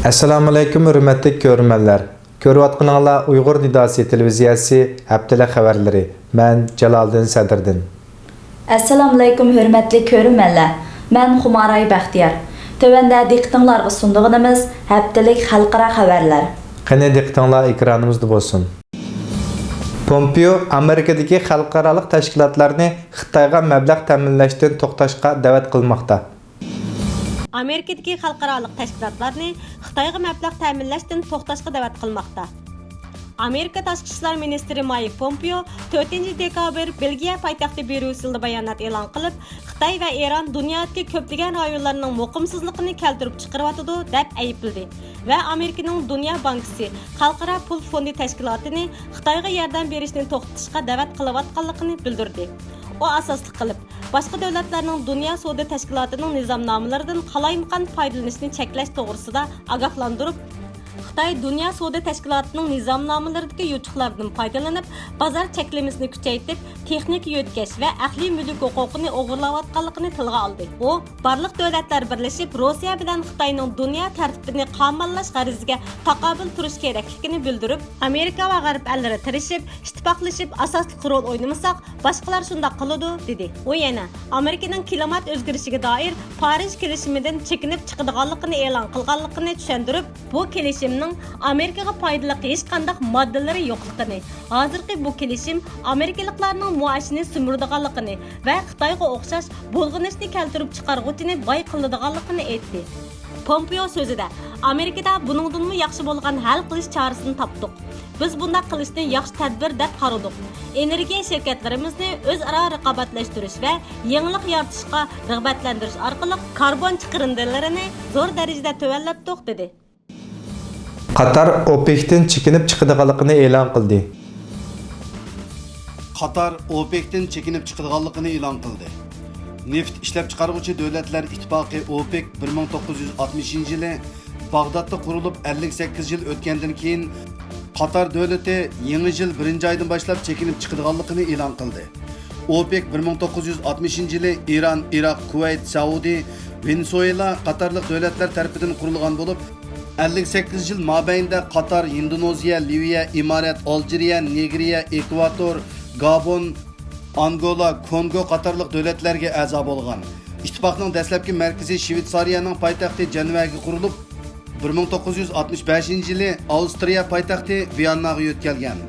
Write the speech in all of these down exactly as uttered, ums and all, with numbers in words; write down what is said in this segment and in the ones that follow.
ئەسسالامۇئەلەيكۇم، ھۆرمەتلىك كۆرۈرمەنلەر. كۆرۈۋاتقىنىڭلار ئۇيغۇر نىداسى تېلېۋىزىيەسى ھەپتىلىك خەۋەرلىرى. مەن جالالىدىن سەدىردىن. ئەسسالامۇئەلەيكۇم، ھۆرمەتلىك كۆرۈرمەنلەر. مەن خۇماراي بەختىيار. تۆۋەندە دىققىتىڭلارغا سۇنىدىغىنىمىز ھەپتىلىك خەلقئارا خەۋەرلەر. قېنى، دىققىتىڭلار ئېكرانىمىزدا بولسۇن. پومپېئو ئامېرىكىدىكى خەلقئارالىق تەشكىلاتلارنى خىتايغا مەبلەغ تەمىنلەشتىن توختاشقا دەۋەت قىلماقتا. ئامېرىكىدىكى خەلقئارالىق تەشكىلاتلارنى خىتايغا مەبلەغ تەمىنلەشتىن توختاشقا دەۋەت قىلماقتا. ئامېرىكا تاشقى ئىشلار مىنىستىرى مايك پومپېئو تۆتىنچى دېكابىر بېلگىيە پايتەختى بريۇسسېلدا بايانات ئېلان قىلىپ، خىتاي ۋە ئىران دۇنيادىكى كۆپلىگەن رايونلارنىڭ مۇقىمسىزلىقىنى كەلتۈرۈپ چىقىرىۋاتىدۇ، دەپ ئەيىبلىدى ۋە ئامېرىكىنىڭ دۇنيا بانكىسى خەلقئارا پۇل فوندى تەشكىلاتىنى خىتايغا ياردەم بېرىشنى توختىتىشقا دەۋەت قىلىۋاتقانلىقىنى بىلدۈردى. ئۇ ئاساسلىق قىلىپ، باشقا دۆلەتلەرنىڭ دۇنيا سودا تەشكىلاتىنىڭ نىزامنامىلىرىدىن قالايمىقان پايدىلىنىشنى چەكلەش توغرىسىدا ئاگاھلاندۇرۇپ، خىتاي دۇنيا سودا تەشكىلاتىنىڭ نىزامنامىلىرىدىكى يوچۇقلاردىن پايدىلىنىپ، بازار چەكلىمىسىنى كۈچەيتىپ، تېخنىكا يۆتكەش ۋە ئەقلىي مۈلۈك ھوقۇقىنى ئوغرىلاۋاتقانلىقىنى تىلغا ئالدى. ئۇ، بارلىق دۆلەتلەر بىرلىشىپ، روسىيە بىلەن خىتاينىڭ دۇنيا تەرتىپىنى قاماللاش غەرىزىگە تاقابىل تۇرۇش كېرەكلىكىنى بىلدۈرۈپ، ئامېرىكا ۋە غەرب ئەللىرى تىرىشىپ، ئىتتىپاقلىشىپ، ئاساسلىق رول ئوينىمىساق، باشقىلار شۇنداق قىلىدۇ، دېدى. ئۇ يەنە ئامېرىكىنىڭ كىلىمات ئۆزگىرىشىگە دائىر پارىژ كېلىشىمىدىن چېكىنىپ چىقىدىغانلىقىنى ئېلان قىلغانلىقىنى چۈشەندۈرۈپ، بۇ كېلىشىمنىڭ ئامېرىكىغا پايدىلىق ھېچقانداق ماددىلىرى يوقلۇقىنى، ھازىرقى بۇ كېلىشىم ئامېرىكىلىقلارنىڭ مائاشىنى سۈمۈرىدىغانلىقىنى ۋە خىتايغا ئوخشاش بۇلغىنىشنى كەلتۈرۈپ چىقارغۇچىنى باي قىلىدىغانلىقىنى ئېيتتى. پومپېئو سۆزىدە، ئامېرىكىدا بۇنىڭدىنمۇ ياخشى بولغان ھەل قىلىش چارىسىنى تاپتۇق. بىز بۇنداق قىلىشنى ياخشى تەدبىر دەپ قارىدۇق. ئېنېرگىيە شىركەتلىرىمىزنى ئۆزئارا رىقابەتلەشتۈرۈش ۋە يېڭىلىق يارىتىشقا رىغبەتلەندۈرۈش ئارقىلىق كاربون چىقىرىندىلىرىنى زور دەرىجىدە تۆۋەنلەتتۇق، دېدى. قاتار ئوپېكتىن چېكىنىپ چىقىدىغانلىقىنى ئېلان قىلدى. قاتار ئوپېكتىن چېكىنىپ چىقىدىغانلىقىنى ئېلان قىلدى. نېفىت ئىشلەپچىقارغۇچى دۆلەتلەر ئىتتىپاقى ئوپېك بىر مىڭ توققۇز يۈز ئاتمىشىنچى يىلى باغدادتا قۇرۇلۇپ ئەللىك سەككىز يىل ئۆتكەندىن كېيىن، قاتار دۆلىتى يېڭى يىل بىرىنچى ئايدىن باشلاپ چېكىنىپ چىقىدىغانلىقىنى ئېلان قىلدى. ئوپېك بىر مىڭ توققۇز يۈز ئاتمىشىنچى يىلى ئىران، ئىراق، كۇۋەيت، سەئۇدى، ۋېنېسۇېلا قاتارلىق دۆلەتلەر تەرىپىدىن قۇرۇلغان بولۇپ، ئەللىك سەككىز يىل مابەينىدە قاتار، ھىندونېزىيە، لىۋىيە، ئىمارەت، ئالجىرىيە، نېگرىيە، ئېكۋاتور، گابون، ئانگولا، كونگو قاتارلىق دۆلەتلەرگە ئەزا بولغان. ئىتتىپاقنىڭ دەسلەپكى مەركىزى شۋېتسارىيەنىڭ پايتەختى جەنۋەگە قۇرۇلۇپ، بىر مىڭ توققۇز يۈز ئاتمىش بەشىنچى يىلى ئاۋسترىيە پايتەختى ۋىيانناغا يۆتكەلگەن.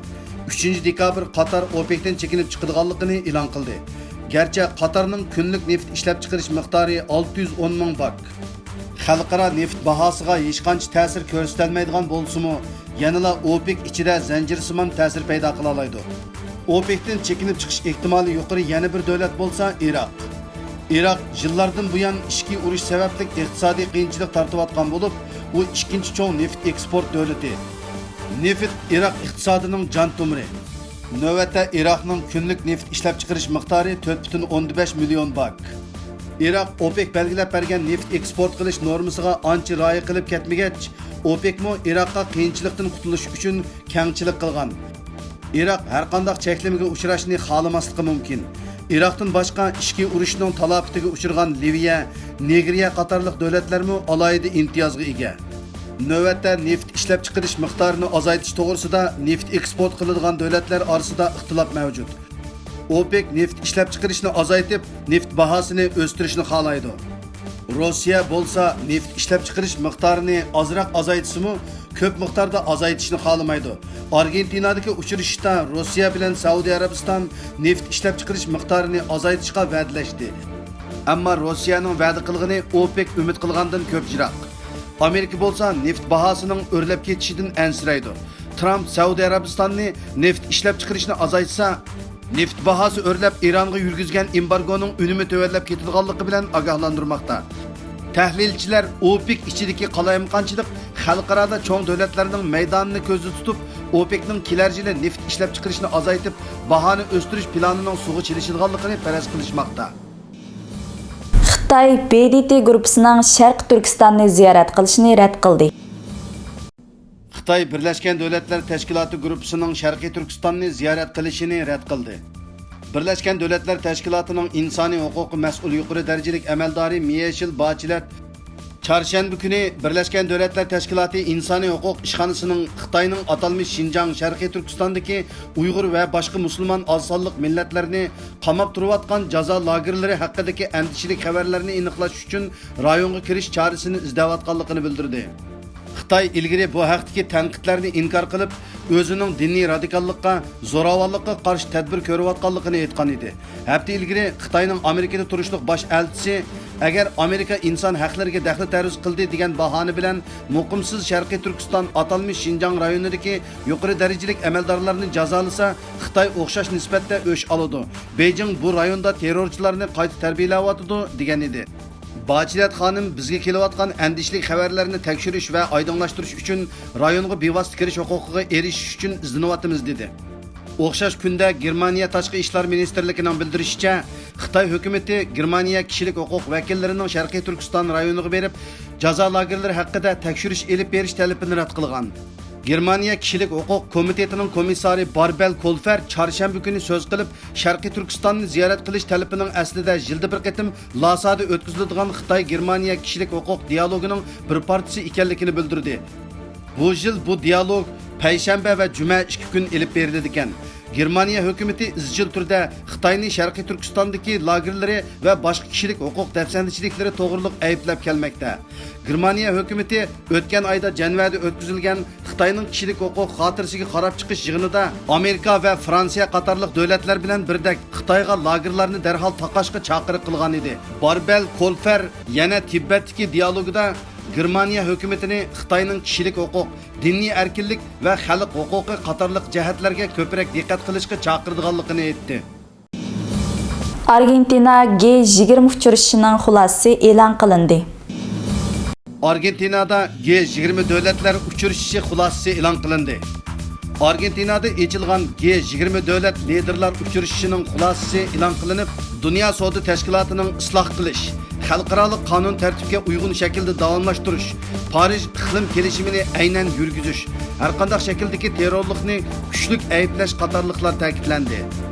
ئۈچىنچى دېكابىر قاتار ئوپېكتىن چېكىنىپ چىقىدىغانلىقىنى ئېلان قىلدى. گەرچە قاتارنىڭ كۈنلۈك نېفىت ئىشلەپچىقىرىش مىقدارى ئالتە يۈز ئون مىڭ باك، خەلقئارا نېفىت باھاسىغا ھېچقانچە تەسىر كۆرسىتەلمەيدىغان بولسىمۇ، يەنىلا ئوپېك ئىچىدە زەنجىرسىمان تەسىر پەيدا قىلالايدۇ. ئوپېكتىن چېكىنىپ چىقىش ئېھتىمالى يۇقىرى يەنە بىر دۆلەت بولسا ئىراق. ئىراق يىللاردىن بۇيان ئىچكى ئۇرۇش سەۋەبلىك ئىقتىسادىي قىيىنچىلىق تارتىۋاتقان بولۇپ، ئۇ ئىككىنچى چوڭ نېفىت ئېكسپورت دۆلىتى. نېفىت ئىراق ئىقتىسادىنىڭ جان تومۇرى. نۆۋەتتە ئىراقنىڭ كۈنلۈك نېفىت ئىشلەپچىقىرىش مىقدارى تۆت پۈتۈن ئوندىن بەش مىليون باك. ئىراق ئوپېك بەلگىلەپ بەرگەن نېفىت ئېكسپورت قىلىش نورمىسىغا ئانچە رىئايە قىلىپ كەتمىگەچ، ئوپېكمۇ ئىراققا قىيىنچىلىقتىن قۇتۇلۇش ئۈچۈن كەڭچىلىك قىلغان. ئىراق ھەرقانداق چەكلىمىگە ئۇچراشنى خالىماسلىقى مۇمكىن. ئىراقتىن باشقا ئىچكى ئۇرۇشنىڭ تالاپىتىگە ئۇچرىغان لىۋىيە، نېگرىيە قاتارلىق دۆلەتلەرمۇ ئالاھىدە ئىمتىيازغا ئىگە. نۆۋەتتە نېفىت ئىشلەپچىقىرىش مىقدارىنى ئازايتىش توغرىسىدا نېفىت ئېكسپورت قىلىدىغان دۆلەتلەر ئارىسىدا ئىختىلاپ مەۋجۇت. ئوپېك نېفىت ئىشلەپچىقىرىشنى ئازايتىپ، نېفىت باھاسىنى ئۆستۈرۈشنى خالايدۇ. روسىيە بولسا نېفىت ئىشلەپچىقىرىش مىقدارىنى ئازراق ئازايتسىمۇ، كۆپ مىقداردا ئازايتىشنى خالىمايدۇ. ئارگېنتىنادىكى ئۇچرىشىشتا روسىيە بىلەن سەئۇدى ئەرەبىستان نېفىت ئىشلەپچىقىرىش مىقدارىنى ئازايتىشقا ۋەدىلەشتى. ئەمما روسىيەنىڭ ۋەدە قىلغىنى ئوپېك ئۈمىد قىلغاندىن كۆپ يىراق. ئامېرىكا بولسا نېفىت باھاسىنىڭ ئۆرلەپ كېتىشىدىن ئەنسىرەيدۇ. ترامپ سەئۇدى ئەرەبىستاننى نېفىت ئىشلەپچىقىرىشنى ئازايتسا، نېفىت باھاسى ئۆرلەپ، ئىرانغا يۈرگۈزگەن ئېمبارگونىڭ ئۈنۈمى تۆۋەنلەپ كېتىدىغانلىقى بىلەن ئاگاھلاندۇرماقتا. تەھلىلچىلەر ئوپېك ئىچىدىكى قالايمىقانچىلىق خەلقئارادا چوڭ دۆلەتلەرنىڭ مەيدانىنى كۆزدە تۇتۇپ، ئوپېكنىڭ كېلەر يىلى نېفىت ئىشلەپچىقىرىشنى ئازايتىپ، باھانى ئۆستۈرۈش پىلانىنىڭ سۇغا چىلىشىدىغانلىقىنى پەرەز قىلىشماقتا. خىتاي ب د ت گۇرۇپپىسىنىڭ شەرقىي تۈركىستاننى زىيارەت قىلىشىنى رەت قىلدى. خىتاي بىرلەشكەن دۆلەتلەر تەشكىلاتى گۇرۇپپىسىنىڭ شەرقىي تۈركىستاننى زىيارەت قىلىشىنى رەت قىلدى. بىرلەشكەن دۆلەتلەر تەشكىلاتىنىڭ ئىنسانىي ھوقۇققا مەسئۇل يۇقىرى دەرىجىلىك ئەمەلدارى مىيېشېل باچېلەت چارشەنبە كۈنى بىرلەشكەن دۆلەتلەر تەشكىلاتى ئىنسانىي ھوقۇق ئىشخانىسىنىڭ خىتاينىڭ ئاتالمىش شىنجاڭ شەرقىي تۈركىستاندىكى ئۇيغۇر ۋە باشقا مۇسۇلمان ئاز سانلىق مىللەتلەرنى قاماپ تۇرۇۋاتقان جازا لاگېرلىرى ھەققىدىكى ئەندىشىلىك خەۋەرلەرنى ئېنىقلاش ئۈچۈن رايونغا كىرىش چارىسىنى ئىزدەۋاتقانلىقىنى بىلدۈردى. خىتاي ئىلگىرى بۇ ھەقتىكى تەنقىدلەرنى ئىنكار قىلىپ، ئۆزىنىڭ دىنىي رادىكاللىققا، زوراۋانلىققا قارشى تەدبىر كۆرۈۋاتقانلىقىنى ئېيتقان ئىدى. ھەپتە ئىلگىرى خىتاينىڭ ئامېرىكىدا تۇرۇشلۇق باش ئەلچىسى، ئەگەر ئامېرىكا ئىنسان ھەقلىرىگە دەخلى تەرۇز قىلدى دېگەن باھانە بىلەن مۇقىمسىز شەرقىي تۈركىستان ئاتالمىش شىنجاڭ رايونىدىكى يۇقىرى دەرىجىلىك ئەمەلدارلارنى جازالىسا، خىتاي ئوخشاش نىسبەتتە ئۆچ ئالىدۇ. بېيجىڭ بۇ رايوندا تېررورچىلارنى قايتا تەربىيەلەۋاتىدۇ، دېگەن ئىدى. باچىلەت خانىم بىزگە كېلىۋاتقان ئەندىشىلىك خەۋەرلەرنى تەكشۈرۈش ۋە ئايدىڭلاشتۇرۇش ئۈچۈن رايونغا بىۋاسىتە كىرىش ھوقۇقىغا ئېرىشىش ئۈچۈن ئىزدىنىۋاتىمىز، دېدى. ئوخشاش كۈندە گېرمانىيە تاشقى ئىشلار مىنىستىرلىكىنىڭ بىلدۈرۈشىچە، خىتاي ھۆكۈمىتى گېرمانىيە كىشىلىك ھوقۇق ۋەكىللىرىنىڭ شەرقىي تۈركىستان رايونىغا بېرىپ، جازا لاگېرلىرى ھەققىدە تەكشۈرۈش ئېلىپ بېرىش تەلىپىنى رەت قىلغان. گېرمانىيە كىشىلىك ھوقۇق كومىتېتىنىڭ كومىسسارى باربەل كولفەر چارشەنبە كۈنى سۆز قىلىپ، شەرقىي تۈركىستاننى زىيارەت قىلىش تەلىپىنىڭ ئەسلىدە يىلدا بىر قېتىم لاسادا ئۆتكۈزۈلىدىغان خىتاي-گېرمانىيە كىشىلىك ھوقۇق دىيالوگىنىڭ بىر پارچىسى ئىكەنلىكىنى بىلدۈردى. بۇ يىل بۇ دىيالوگ پەيشەنبە ۋە جۈمە ئىككى كۈن ئېلىپ بېرىلىدىكەن. گېرمانىيە ھۆكۈمىتى ئىزچىل تۈردە خىتاينى شەرقىي تۈركىستاندىكى لاگېرلىرى ۋە باشقا كىشىلىك ھوقۇق دەپسەندىچىلىكلىرى توغرۇلۇق ئەيىبلەپ كەلمەكتە. گېرمانىيە ھۆكۈمىتى ئۆتكەن ئايدا جەنۋەدە ئۆتكۈزۈلگەن خىتاينىڭ كىشىلىك ھوقۇق خاتىرىسىگە قاراپ چىقىش يىغىنىدا ئامېرىكا ۋە فرانسىيە قاتارلىق دۆلەتلەر بىلەن بىردەك خىتايغا لاگېرلارنى دەرھال تاقاشقا چاقىرىق قىلغان ئىدى. باربەل كولفەر يەنە تىبەتتىكى دىيالوگىدا گېرمانىيە ھۆكۈمىتىنى خىتاينىڭ كىشىلىك ھوقۇق، دىنىي ئەركىنلىك ۋە خەلق ھوقۇقى قاتارلىق جەھەتلەرگە كۆپرەك دىققەت قىلىشقا چاقىرىدىغانلىقىنى ئېيتتى. ئارگېنتىنا گې يىگىرمە ئۇچرىشىشىنىڭ خۇلاسىسى ئېلان قىلىندى. ئارگېنتىنادا گې يىگىرمە دۆلەتلەر ئۇچرىشىشى خۇلاسىسى ئېلان قىلىندى. ئارگېنتىنادا ئېچىلغان گې يىگىرمە دۆلەت لىدېرلار ئۇچرىشىشىنىڭ خۇلاسىسى ئېلان قىلىنىپ، دۇنيا سودا تەشكىلاتىنىڭ ئىسلاھ قىلىش، خەلقئارالىق قانۇن تەرتىپكە ئۇيغۇن شەكىلدە داۋاملاشتۇرۇش، پارىژ ئىقلىم كېلىشىمىنى ئەينەن يۈرگۈزۈش، ھەرقانداق شەكىلدىكى تېررورلۇقنى كۈچلۈك ئەيىبلەش قاتارلىقلار تەكىتلەندى.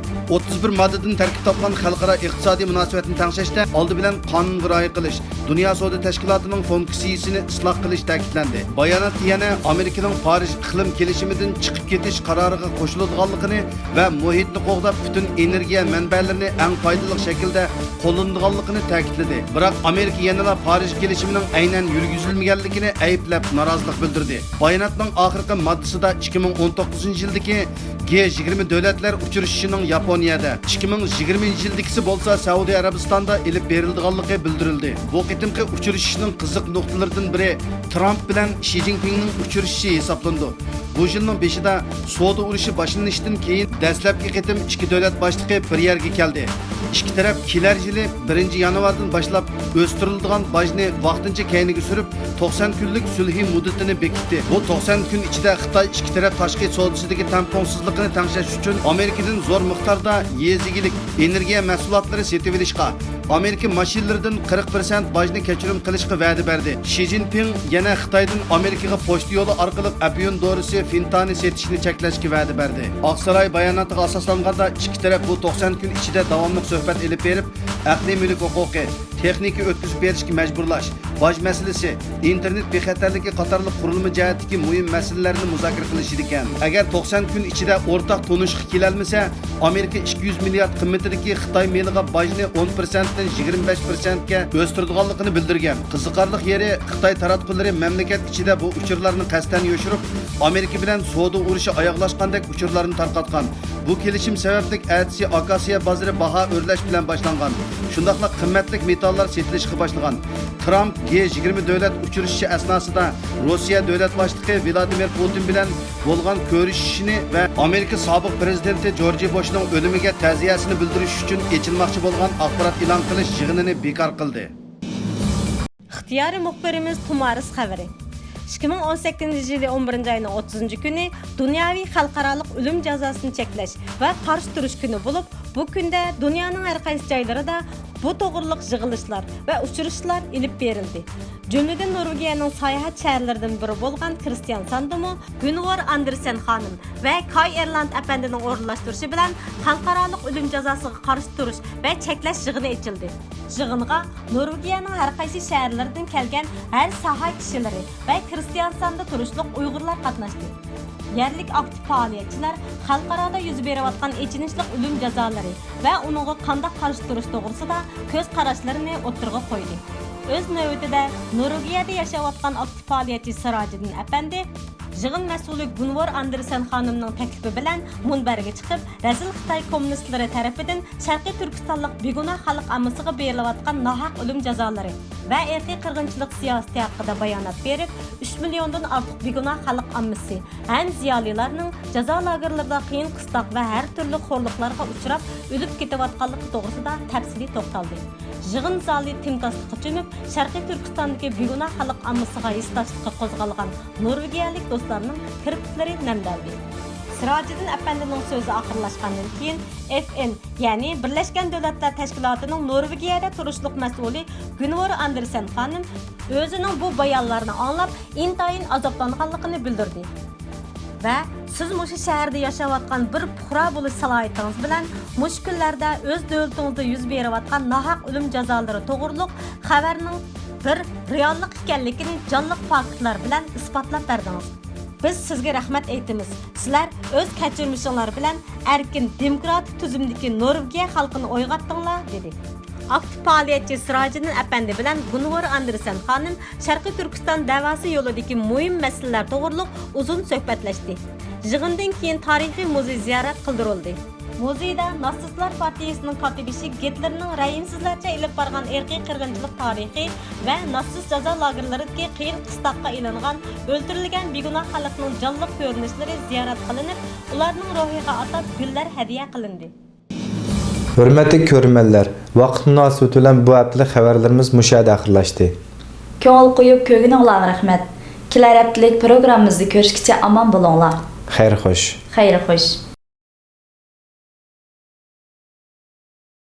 ئوتتۇز بىر ماددىدىن تەركىب تاپقان خەلقئارا ئىقتىسادىي مۇناسىۋەتنى تەڭشەشتە ئالدى بىلەن قانۇنغا رىئايە قىلىش، دۇنيا سودا تەشكىلاتىنىڭ فۇنكسىيىسىنى ئىسلاھ قىلىش تەكىتلەندى. باياناتتا يەنە ئامېرىكىنىڭ پارىژ ئىقلىم كېلىشىمىدىن چىقىپ كېتىش قارارىغا قوشۇلىدىغانلىقىنى ۋە مۇھىتنى قوغداپ، پۈتۈن ئېنېرگىيە مەنبەلىرىنى ئەڭ پايدىلىق شەكىلدە قوللىنىدىغانلىقىنى تەكىتلىدى. بىراق ئامېرىكا يەنىلا پارىژ كېلىشىمىنىڭ ئەينەن يۈرگۈزۈلمىگەنلىكىنى ئەيىبلەپ، نارازىلىق بىلدۈردى. باياناتنىڭ ئاخىرقى ماددىسىدا ئىككى مىڭ ئون توققۇزىنچى يىلدىكى گې يىگىرمە دۆلەتلەر ئۇچرىشىشىنىڭ ياپونىيەدە، ئىككى مىڭ يىگىرمىنچى يىلدىكىسى بولسا سەئۇدى ئەرەبىستاندا ئېلىپ بېرىلىدىغانلىقى بىلدۈرۈلدى. بۇ قېتىمقى ئۇچرىشىشنىڭ قىزىق نۇقتىلىرىدىن بىرى ترامپ بىلەن شى جىنپىڭنىڭ ئۇچرىشىشى ھېسابلىنىدۇ. بۇ يىلنىڭ بېشىدا سودا ئۇرۇشى باشلىنىشتىن كېيىن دەسلەپكى قېتىم ئىككى دۆلەت باشلىقى بىر يەرگە كەلدى. ئىككى تەرەپ كېلەر يىلى بىرىنچى يانۋاردىن باشلاپ ئۆستۈرۈلىدىغان باجنى ۋاقتىنچە كەينىگە سۈرۈپ، توقسان كۈنلۈك سۈلھى مۇددىتىنى بېكىتتى. بۇ توقسان كۈن ئىچىدە خىتاي ئىككى تەرەپ تاشقى سودىسىدىكى تەڭپۇڭسىزلىقىنى تەڭشەش ئۈچۈن ئامېرىكىدىن زور مىقداردا يېزا ئىگىلىك، ئېنېرگىيە مەھسۇلاتلىرى سېتىۋېلىشقا، ئامېرىكا ماشىنىلىرىدىن قىرىق پىرسەنت باجنى كەچۈرۈم قىلىشقا ۋەدە بەردى. شى جىنپىڭ يەنە خىتايدىن ئامېرىكىغا پوچتا يولى ئارقىلىق ئوپىيون دورىسى فېنتانى سېتىشنى چەكلەشكە ۋەدە بەردى. ئاقساراي باياناتىغا ئاساسلانغاندا، ئىككى تەرەپ بۇ توقسان كۈن ئىچىدە داۋاملىق سۆھبەت ئېلىپ بېرىپ، ئەقلىي مۈلۈك ھوقۇقى، تېخنىكا ئۆتكۈزۈپ بېرىشكە مەجبۇرلاش، باج مەسىلىسى، ئىنتېرنېت بىخەتەرلىكى قاتارلىق قۇرۇلما جەھەتتىكى مۇھىم مەسىلىلەرنى مۇزاكىرە قىلىشىدىكەن. ئەگەر توقسان كۈن ئىچىدە ئورتاق تونۇشۇشقا كېلەلمىسە، ئامېرىكا ئىككى يۈز مىليارد قىممىتىدىكى خىتاي مېلىغا باجنى ئون پىرسەنتتىن يىگىرمە بەش پىرسەنتكە ئۆستۈرىدىغانلىقىنى بىلدۈرگەن. قىزىقارلىق يېرى، خىتاي تاراتقۇلىرى مەملىكەت ئىچىدە بۇ ئۇچۇرلارنى قەستەن يوشۇرۇپ، ئامېرىكا بىلەن سودا ئۇرۇشى ئاياغلاشقاندەك ئۇچۇرلارنى تارقاتقان. بۇ كېلىشىم سەۋەبلىك ئەتىسى ئاكسىيە بازىرى باھا ئۆرلەش بىلەن باشلانغان. شۇنداقلا قىممەتلىك مېتاللار سېتىلىشقا باشلىغان. ترامپ گې يىگىرمە دۆلەت ئۇچرىشىشى ئەسناسىدا روسىيە دۆلەت باشلىقى ۋلادىمىر پۇتىن بىلەن بولغان كۆرۈشۈشىنى ۋە ئامېرىكا سابىق پىرېزىدېنتى جورج بۇشنىڭ ئۆلۈمىگە تەزىيەسىنى بىلدۈرۈش ئۈچۈن ئېچىلماقچى بولغان ئاخبارات ئېلان قىلىش يىغىنىنى بىكار قىلدى. ئىختىيارىي مۇخبىرىمىز تۇمارىس خەۋىرى. ئىككى مىڭ ئون سەككىزىنچى يىلى ئون بىرىنچى ئاينىڭ ئوتتۇزىنچى كۈنى دۇنياۋى خەلقئارالىق ئۆلۈم جازاسىنى چەكلەش ۋە قارشى تۇرۇش كۈنى بولۇپ، بۇ كۈندە دۇنيانىڭ ھەر قايسى جايلىرىدا بۇ توغرىلىق يىغىلىشلار ۋە ئۇچرىشىشلار ئېلىپ بېرىلدى. جۈملىدىن نورۋېگىيەنىڭ ساياھەت شەھەرلىرىدىن بىرى بولغان كرىستىانساندىمۇ گۈنۋور ئاندېرسەن خانىم ۋە كاي ئېرلاند ئەپەندىنىڭ ئورۇنلاشتۇرۇشى بىلەن خەلقئارالىق ئۆلۈم جازاسىغا قارشى تۇرۇش ۋە چەكلەش يىغىنى ئېچىلدى. يىغىنغا نورۋېگىيەنىڭ ھەر قايسى شەھەرلىرىدىن كەلگەن ھەر ساھە كىشىلىرى ۋە كرىستىانساندا تۇرۇشلۇق ئۇيغۇرلار قاتناشتى. يەرلىك ئاكتىپ پائالىيەتچىلەر خەلقئارادا يۈز بېرىۋاتقان ئېچىنىشلىق ئۆلۈم جازالىرى ۋە ئۇنىڭغا قانداق قارشى تۇرۇش توغرىسىدا كۆز قاراشلىرىنى ئوتتۇرىغا قويدى. ئۆز نۆۋىتىدە، نورۋېگىيەدە ياشاۋاتقان ئاكتىپ پائالىيەتچى سىراجىدىن ئەپەندى يىغىن مەسئۇلى گۈنۋور ئاندېرسەن خانىمنىڭ تەكلىپى بىلەن مۇنبەرگە چىقىپ، رەزىل خىتاي كوممۇنىستلىرى تەرىپىدىن شەرقىي تۈركىستانلىق بىگۇناھ خەلق ئاممىسىغا بېرىلىۋاتقان ناھەق ئۆلۈم جازالىرى ۋە ئىرقىي قىرغىنچىلىق سىياسىتى ھەققىدە بايانات بېرىپ، ئۈچ مىليوندىن ئارتۇق بىگۇناھ خەلق ئاممىسى ھەم زىيالىيلارنىڭ جازا لاگېرلىرىدا قىيىن-قىستاق ۋە ھەر تۈرلۈك خورلۇقلارغا ئۇچراپ، ئۆلۈپ كېتىۋاتقانلىقى توغرىسىدا تەپسىلىي توختالدى. يىغىن زالى تىمتاسلىققا چۆمۈپ، شەرقىي تۈركىستاندىكى بىگۇناھ خەلق ئاممىسىغا ھېسداشلىقى قوزغالغان نورۋېگىيەلىك دوستلارنىڭ كىرپىكلىرى نەمدەلدى. سىراجىدىن ئەپەندىنىڭ سۆزى ئاخىرلاشقاندىن كېيىن، ئېف ئېن، يەنى بىرلەشكەن دۆلەتلەر تەشكىلاتىنىڭ نورۋېگىيەدە تۇرۇشلۇق مەسئۇلى گۈنۋور ئاندېرسەن خانىم ئۆزىنىڭ بۇ بايانلارنى ئاڭلاپ، ئىنتايىن ئازابلانغانلىقىنى بىلدۈردى. ۋە سىز مۇشۇ شەھەردە ياشاۋاتقان بىر پۇقرا بولۇش سالاھىيىتىڭىز بىلەن مۇشۇ كۈنلەردە ئۆز دۆلىتىڭىزدە يۈز بېرىۋاتقان ناھەق ئۆلۈم جازالىرى توغرۇلۇق خەۋەرنىڭ بىر رېئاللىق ئىكەنلىكىنى جانلىق پاكىتلار بىلەن ئىسپاتلاپ بەردىڭىز. بىز سىزگە رەھمەت ئېيتىمىز. سىلەر ئۆز كەچۈرمىشىڭلار بىلەن ئەركىن، دېموكراتىك تۈزۈمدىكى نورۋېگىيە خەلقىنى ئويغاتتىڭلار، دېدى. ئاكتىپ پائالىيەتچى سىراجىدىن ئەپەندى بىلەن گۇنۋور ئاندېرسەن خانىم شەرقىي تۈركىستان دەۋاسى يولىدىكى مۇھىم مەسىلىلەر توغرۇلۇق ئۇزۇن سۆھبەتلەشتى. يىغىندىن كېيىن تارىخىي مۇزېي زىيارەت قىلدۇرۇلدى. مۇزېيدا ناتسىستلار پارتىيىسىنىڭ كاتتىبېشى گىتلېرنىڭ رەھىمسىزلەرچە ئېلىپ بارغان ئىرقىي قىرغىنچىلىق تارىخى ۋە ناتسىست جازا لاگېرلىرىدىكى قىيىن-قىستاققا ئېلىنغان، ئۆلتۈرۈلگەن بىگۇناھ خەلقنىڭ جانلىق كۆرۈنۈشلىرى زىيارەت قىلىنىپ، ئۇلارنىڭ روھىغا ئاتاپ گۈللەر ھەدىيە قىلىندى. ھۆرمەتلىك كۆرۈرمەنلەر، ۋاقىت مۇناسىۋىتى بىلەن بۇ ھەپتىلىك خەۋەرلىرىمىز مۇشۇ يەردە ئاخىرلاشتى. كۆڭۈل قويۇپ كۆرگىنىڭلارغا رەھمەت. كېلەر ھەپتىلىك پروگراممىمىزدا كۆرۈشكىچە ئامان بولۇڭلار. خەير خوش. خەير خوش.